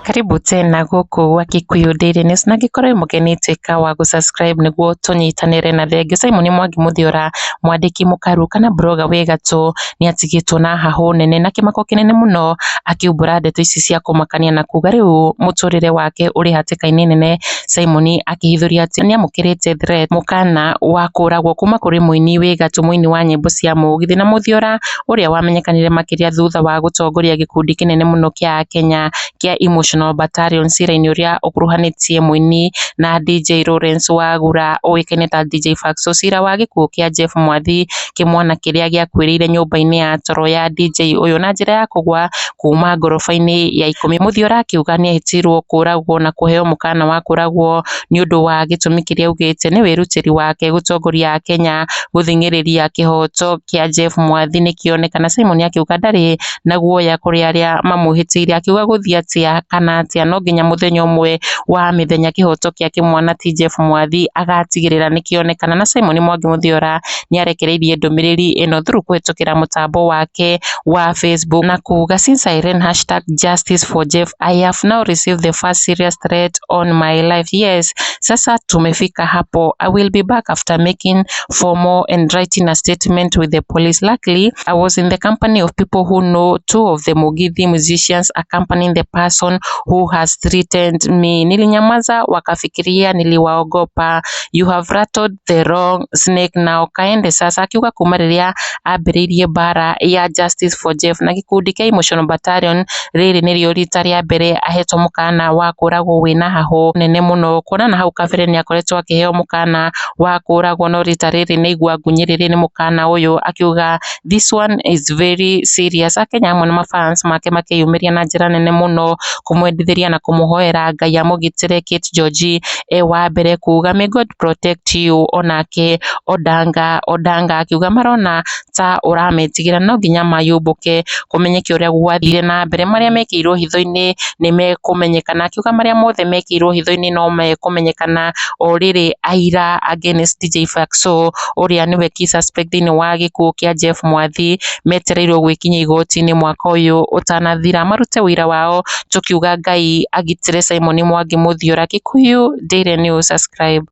Karibu tena gũkũ gwa Kikuyu Daily News, na angĩkorwo wĩ mũgeni tuĩka wa gũ-subscribe nĩguo tũnyitanĩre. Na thengiũ. Simon Mwangi Mũthiora, mwandĩki mũkaru kana blogger wĩ gatũ, nĩ atigĩtwo na hahũ nene na kĩmako kĩnene mũno akiumbũra ndeto ici cia kũmakania na kuga rĩu mũtũrĩre wake ũrĩ hatĩka-inĩ nene. Simon akĩhithũria atĩ nĩamũkĩrĩte threat, mũkana wa kũragwo kuma kũrĩ mũini wĩ gatũ, mũini wa nyĩmbo cia mũgithi na Mũthiora, ũrĩa wamenyekanire makĩria thutha wa gũtongoria gĩkundi kĩnene mũno kĩa Akenya kĩa Emotional Battalion cira-inĩ ũrĩa ũkuruhanĩtie mũini na DJ Lawrence Wagura ũĩkaine ta DJ Fatxo, cira wa gĩkuũ kĩa Jeff Mwathi, kĩmwana kĩrĩa gĩakuĩrĩire nyũmba-inĩ ya toro ya DJ ũyũ na njĩra ya kũgwa kuma ngoroba-inĩ ya 10. Mũthiora akiuga nĩehĩtĩirwo kũragwo na kũheo mũkana wa kũragwo nĩ ũndũ wa gĩtũmi kĩrĩa augĩte nĩ wĩrutĩri wake gũtongoria Akenya gũthing'ĩrĩria kĩhoto kĩa Jeff Mwathi nĩkĩonekana. Simon akiuga ndarĩ na guoya kũrĩ arĩa mamwĩhĩtĩire, akiuga gũthiĩ atĩa kana atĩa no nginya mũthenya ũmwe wa mĩthenya kĩhoto kĩa kĩmwana ti Jeff Mwathi agatigĩrĩra nĩkĩonekana. Na Simon Mwangi Mũthiora nĩarekereirie ndũmĩrĩri ĩno through kũhĩtũkĩra mũtambo wake wa Facebook na kuga, "Since I ran #JusticeForJeff, I have now received the first serious threat on my life. Yes, sasa tumefika hapo. I will be back after making formal and writing a statement with the police. Luckily, I was in the company of people who know two of the Mugithi musicians accompanying the person who has threatened me. Nilinyamaza wakafikiria niliwaogopa. You have rattled the wrong snake now. Kaende sasa." Akiuga kuma rĩrĩa ambĩrĩirie mbara ya Justice for Jeff na gĩkundi kĩa Emotional Battalion, rĩrĩ nĩrĩo rita rĩa mbere ahetwo mũkana wa kũragwo wĩna hahũ nene mũno, kuona na hau kabere nĩakoretwo akĩheo mũkana wa kũragwo, no rita rĩrĩ nĩaigua ngunyĩrĩrĩ nĩ mũkana ũyũ, akiuga this one is very serious. Akenya amwe na mafans make makĩyumĩria na njĩra nene mũno kũmwendithĩria na kũmũhoera Ngai amũgitĩre. Kate George e wa mbere kuga, "May God protect you." Onake Odanga Odanga akiuga marona ta ũrametigĩra, no nginya mayũmbũke kũmenyeke ũrĩa gwathire na mbere, marĩa mekĩirwo hitho-inĩ nĩ mekũmenyekana. Akiuga marĩa mothe mekĩirwo hitho-inĩ no mekũmenyekana o rĩrĩ aira against DJ Fatxo, ũrĩa nĩwe key suspect thĩinĩ wa gĩkuũ kĩa Jeff Mwathi, metereirwo gwĩkinyia igoti-inĩ mwaka ũyũ ũtanathira marute ũira wao. Tũkiuga Ngai agitĩre Simon Mwangi Mũthiora. Kikuyu Daily News, subscribe.